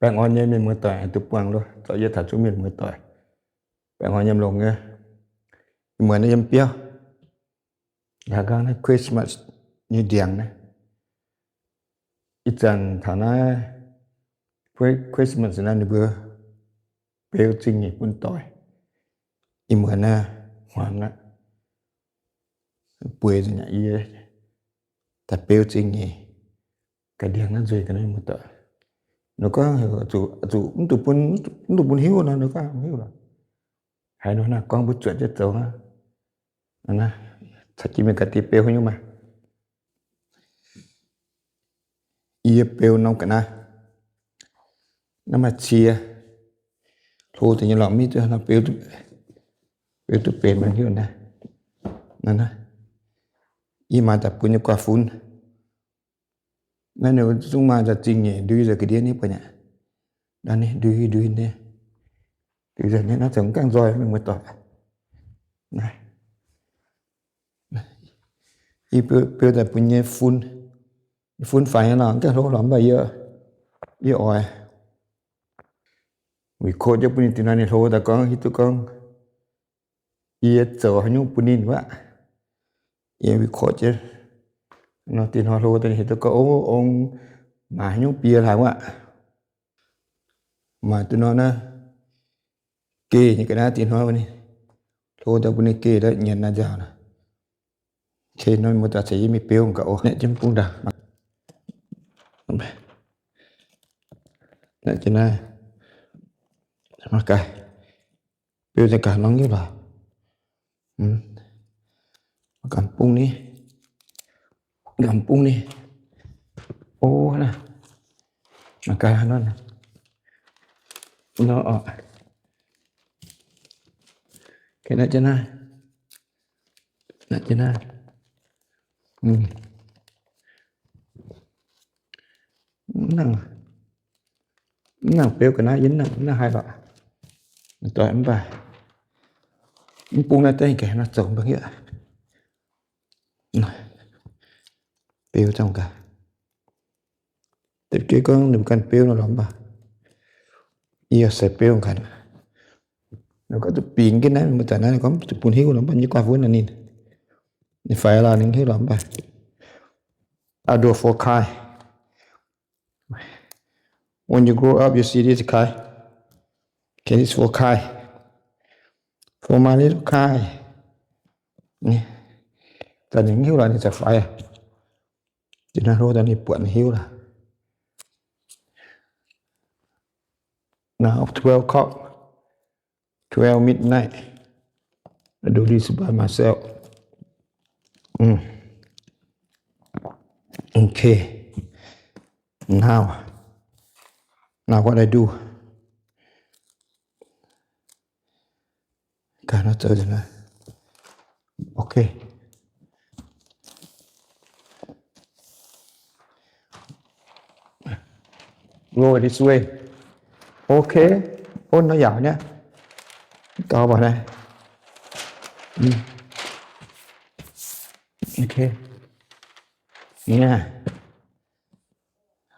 Baengh orn nyei mienh muoz-doic, duqv buangh lo zorqv yie taux zungv mienh muoz-doic. Baengh orn nyei longx nyei. Ih muonz naaiv yiem biauv, yaac nqaang naaiv Christmas nyei ndiangx naaiv. Ih zanc taux naaiv Christmas naaiv ninh mbuo beu zingh nyeic bun doic. Ih muonz naaiv hmuangx aqv. Bueix nzengc yie daaih beu zingh nyeic ga'ndiangx naaiv nzuih ga'naaiv muoz-doic. Ninh gorngv zuqc mv duqv bun, mv duqv bun hiuv nor, ninh gorngv mv hiuv lorqc. Haiz nor naaiv gorngv mbuo zuotc jienv zoux hnangv. Caux jienv mingh ga'diev beu nyei maah. Yie beu norm ga'naaiv, naaiv maaih cie, hlo deix nyei lorqc, mv hiuv duqv nor beu, beu duqv benx mangc hiuv naaiv. Naaiv, yie maaih daaih bun nyei guaax-fun. Naaiv ninh zungv maaih nzauh zingh nyeic, ndui nzengc ga'ndiev nyei buatc nyei. Naaiv ndui ndui nyei, ndui nzengc nyei, naaiv zoux gaengh nzoih mienh muoz-doic. Yie beu daaih bun nyei fun, fun faix nyei lorqc, gaengh hlo lorqc, mv baac yie, yie oix record jienv bun ninh, dingh hnoi ninh hlo daaih gorngv hiuv duqv gorngv yie zoux haaix nyungc bun ninh wuov. Yie record jienv nor, dingh hnoi hlo daaih ninh hiuv duqv gorngv, o, ong maaih haaix nyungc bie laaix wuov. Maaih duqv nor naaiv geh nyei ga'naaiv, dingh hnoi ninh hlo daaih bun ninh geh daaih nyienz naaiv nziaauc naaiv. Okay, nor muoz-doic, caux yie mingh beu gaax oc. Naaiv jienv bung ndaangc. Naaiv jienv naaiv. Mangc gaax. Beu zengc gaax nor nyungc lorqc. Mangc gaax bung ni. Mangc gaax bung ni. O, naaiv. Mangc gaax nor. Nor oc. Okay, naaiv jienv naaiv. Naaiv jienv naaiv. Mv nangc, mv nangc beu ga'naaiv, yie mv nangc, mv nangc haih lorqc. Doic mv baac mv bung naaiv dengv gaax nor zoux mv baac hiuv. Beu zangc gaax. Deix jienv gorngv ninh mbuo ganh beu nor lorqc, mv baac yie se beu ganh. Ninh gorngv duqv bingx jienv naaiv, mbuo zanc naaiv ninh gorngv duqv bun hiuv lorqc, mv baac nyei guaax wuov naaic ninh, ninh faix lorqc, ninh hiuv lorqc, mv baac. Outdoor for Kai. When you grow up, you see this, Kai. Okay, this for Kai. For my little Kai. Ninh, daaih ninh hiuv lorqc, ninh za'gengh faix. Dinh hnoi hlo daaih ninh buatc ninh hiuv lorqc. Now twelve o'clock, twelve midnight. I do this by myself. Mm. Okay. Now, now what I do? Gaax nor zoux nzengc naaiv. Okay. Roll this way. Okay. Ov, nor yaac naaiv. Gauh mv baac naaiv. Mm. Okay. Ni naaiv.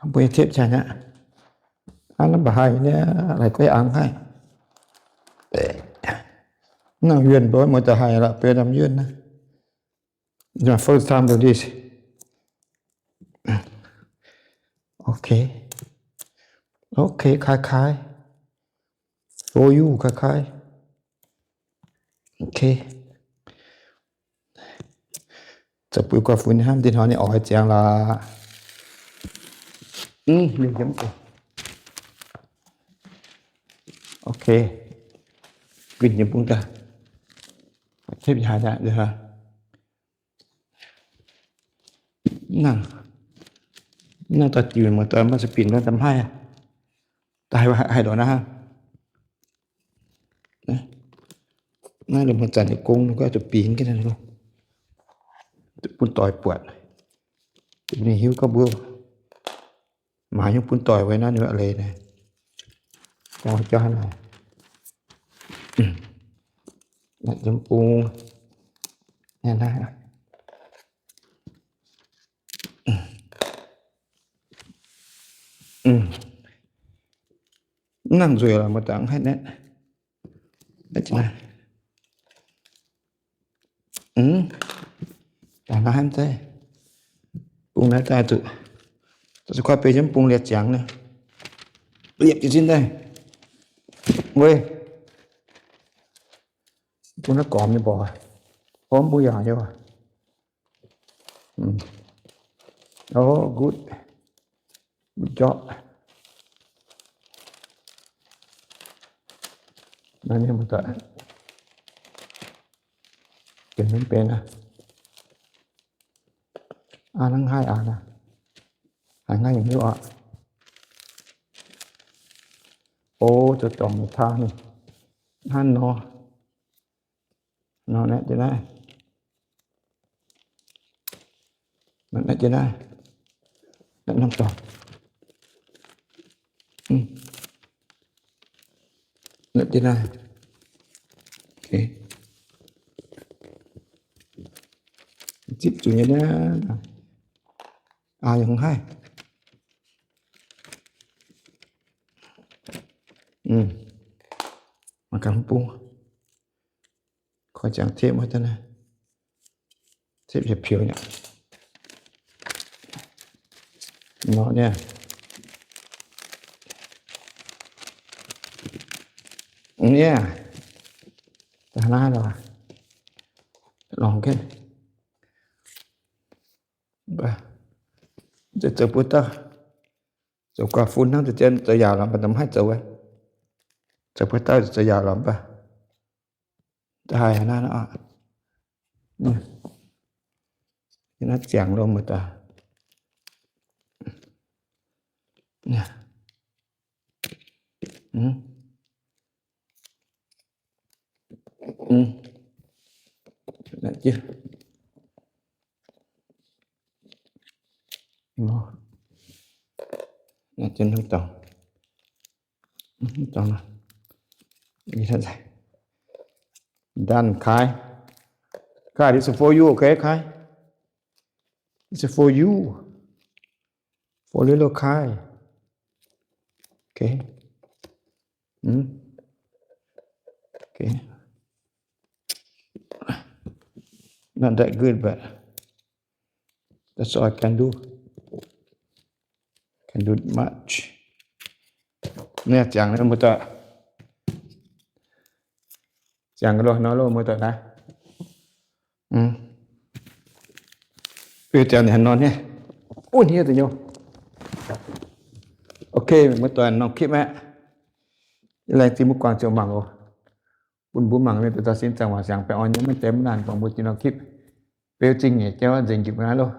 Mbuo nyei tape jaax aqv. Aav, naaiv mba'haaix nyei, laaix guai angx haic. Mv nangc yuonh, mbuo muoz-doic haic lorqc, beu ndamv yuonh naaiv. It's my first time do this. Okay. Okay, Kai Kai. For you, Kai Kai. Okay. Zoux bun guaax fun hnamv dinh hnoi ninh oix ziangx lorqc. Mm, mingh yiem. Okay. Guinh yiem bung daaih. Tep haaix daaih, mv nangc, mv nangc doix diuc, muoz-doic, mv baac se binc ndorm mv haih aqv. Daaih haih lorqc naaiv. Naaiv lomh zanc nyei gong, ninh gorngv zuqc binc jienv naaiv, bun doic buatc. Ninh hiuv gorngv mbuo maaih haaix nyungc bun doic weic naaiv ninh leiz naaiv. Jauv naaiv. Naaiv yiem bung. Naaiv naaiv. Mm. Mv nangc nzueic lorqc, muoz-doic, mv haih naetv. Naetv jienv naaiv. Mv, daaih naaiv zeiv. Bung naaiv daaih zuqc, zuqc kuaaiv bei jienv bung liepc ziangx naaiv. Liepc jienv sin daaih. Weic bung naaiv gormx nyei mborqc. Gormx bung yaac nyei waac. Oh, good. Good job. Naaiv nyei muoz-doic, benx mv benx aqv. Aa, hnangv haih aqv, aa, haiz hnangv nyungc hiuv aqv. O, zoux dorngc nyei taux ninh hnangv nor. Nor naaiv jienv naaiv. Naaiv jienv naaiv. Naaiv norm dorngx. Naaiv jienv naaiv. Zipv zuqc nyei naaiv. Aa, yaac mv haih. Mangc gaax mv bung. Koi ziangx tape wuov deix naaiv. Tape yietc pieux nyei. Nor niaa. Niaa. Daaih naaiv lorqc. Longc jienv. Zoux buo dauh. Zoux guaax fun hnangv, zoux yaac lorz mv baac mv haih zoux wuov. Zoux buo dauh zoux yaac lorz mv baac. Daaih haiz naaiv, naaiv ziangx loh muoz-doic. Done, Kai. Kai, this is for you, okay, Kai? This is for you. For little Kai. Okay. Hmm? Okay. Not that good, but that's all I can do. Can do much. Naaiv ziangx muoz-doic. Ziangx loh, nor loh muoz-doic naaiv. Beu ziangx ninh haaix nor nyei. Wuov hniev da'nyeic. Okay, muoz-doic, norm clip aqv. Laengz zingh mbuo guangc ziouc mangc oc. Bun mbuo mangc mienh douz dauh sin zaangc waac siangx baengh orn nyei, maiv deix mv naanc guangc mbuo jiex norm clip. Beu zingh nyeic jauv nzengc njiec mbuo naaiv loh.